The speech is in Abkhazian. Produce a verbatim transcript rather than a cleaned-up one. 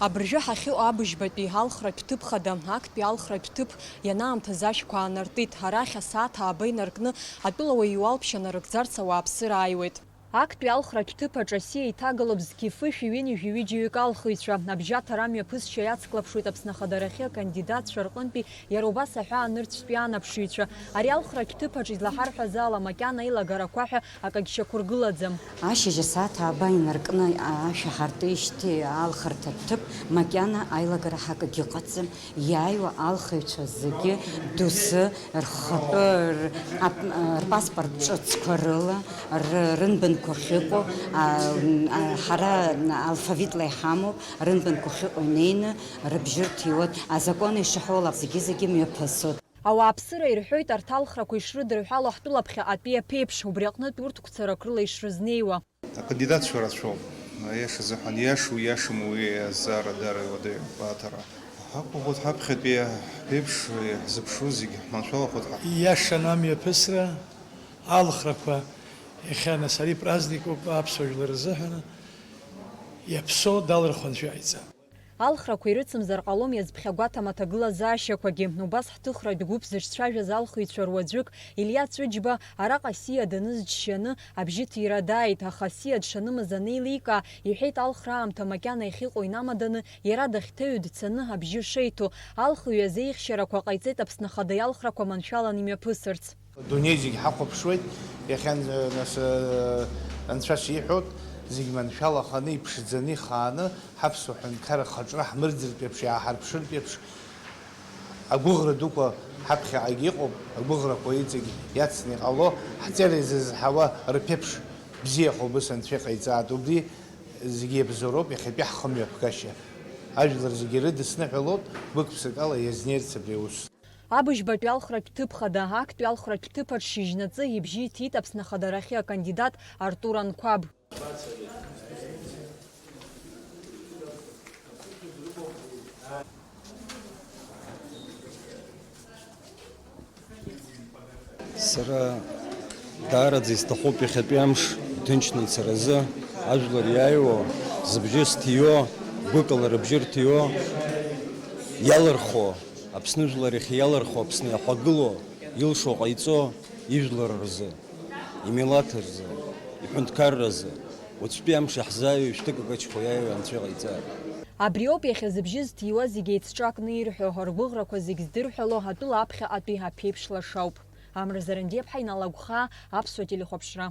Абыржәы ҳахьыҟоу абыжьбатәи алхратә ҭыԥ хада, актәи алхратә ҭыԥ ианаамҭаз ашәқәа аанартит. Арахь асааҭ ааба инаркны атәылауаҩ иуалԥшьа нарыгӡарц ауааԥсыра ааиуеит. Актәи алхратә ҭыԥ аҿы асиа иҭагалоуп зқьи фышәи ҩынҩажәи ҩыџьаҩык алхыҩцәа. Абжьаҭара амҩаԥысшьа иацклаԥшуеит Аԥсны ахадарахьы акандидатцәа рҟынтәи иара убас аҳәаанырцәтәи анаԥшыҩцәа. Ари алхратә ҭыԥ аҿы излаҳарҳәаз ала, макьана аилагарақәа ҳәа акагь шьақәыргылаӡам. Ашьыжь асааҭ ааба инаркны ашәа ҳартижьҭеи алхырҭатә ҭыԥ макьана аилагара ҳәа акгьы ыҟаӡам. Иааиуа алхыҩцәа зегьы доусы рхатәы р-, ап-, рпаспорт ҿыцқәа рыла, р-, рынбанқәа ахьыҟоу, а, м, а, ҳара алфавитла иҳамоуп, рынбанқәа ахьыҟоу инеины рыбжьы рҭиуеит. Азакәан ишаҳәо ала зегьы-зегьы мҩаԥысуеит. Ауааԥсыра ирҳәоит арҭ алхрақәа ишрыдырҳәало ҳтәыла ԥхьаҟатәи аԥеиԥш, убри аҟнытә урҭ гәцарак рыла ишрызнеиуа. Акандидатцәа рацәоуп, аиаша азыҳәан, иашоу, иашаму уи азҵаара дара иуадаҩуп, аҭара. Ҳақәыӷәӷәоит ҳаԥхьатәи ҳԥеиԥш, ҳзыԥшу зегь ҳманшәалахоит ҳа. Ииашаны амҩаԥысра, алхрақәа иахьа нас ари праздникуп аԥсуа жәлар рзыҳәан, иаԥсоу далырхуан шәаиҵа. Алхрақәа ирыцымзар ҟалом иазԥхьагәаҭам аҭагылазаашьақәагьы. Убас ҳҭыхратә гәыԥ зыҿцәажәаз алхыҩцәа руаӡәык, Илиа Ҵәыџьба, араҟа асиа даныз џьшьаны абжьы ҭира дааит, аха асиа дшанымыз анеиликаа, иҳәеит, алхра аамҭа макьана иахьыҟоу инамаданы, иара дахьҭаҩу дцаны абжьы шеиҭо. Алхыҩ азеиӷьшьарақәа ҟаиҵеит Аԥсны Ахада иалхрақәа маншәалан имҩаԥысырц. Адунеи зегь ҳахәаԥшуеит, иахьа, нас, анцәа шиҳәоит, зегь маншәалаханы, иԥшӡаны, ихааны, ҳаԥсуа ҳәынҭқарра хаҿра ҳмырӡыртә еиԥш, иааҳарԥшыртә еиԥш, агәыӷра дуқәа ҳаԥхьаҟагь иҟоуп, агәыӷрақәа иҵегь иацны иҟало, ҳҵеира изызҳауа рԥеиԥш бзиахә убыс анцәа иҟаиҵааит. Убри зегь иабзоуроуп иахьатәи ҳхымҩаԥгашьа. Ажәлар зегьы ирыдысныҳәалоит, гәык-ԥсык ала иазнеирц абри аус. Абыжьбатәи алхратә ҭыԥ хада, актәи алхратә ҭыԥ аҿы шьыжьнаҵы ибжьы иҭиит Аԥсны Ахадарахьы акандидат Артур Анқәаб. Сара даараӡа исҭахуп иахьатәи амш иҭынчны ицаразы, ажәлар иааиуа, зыбжьы зҭиуа, гәыкала рыбжьы рҭиуа, иалырхуа, Аԥсны жәлар иахьа иалырхуа, Аԥсны иахагылоу, илшо ҟаиҵо ижәлар рзы, имилаҭ рзы, иҳәынҭқарразы, уаҵәтәи амш иаҳзааиуа ишәҭыкакачхо иааиуа Анцәа иҟаиҵааит. Абриоуп иахьа зыбжьы зҭиуа зегь еицҿакны ирҳәо, ргәыӷрақәа зегь здырҳәало атәыла аԥхьаҟатәи аԥеиԥш лашауп. Амра Зарандиаԥҳа, Инал Агәхаа, Аԥсуа телехәаԥшра.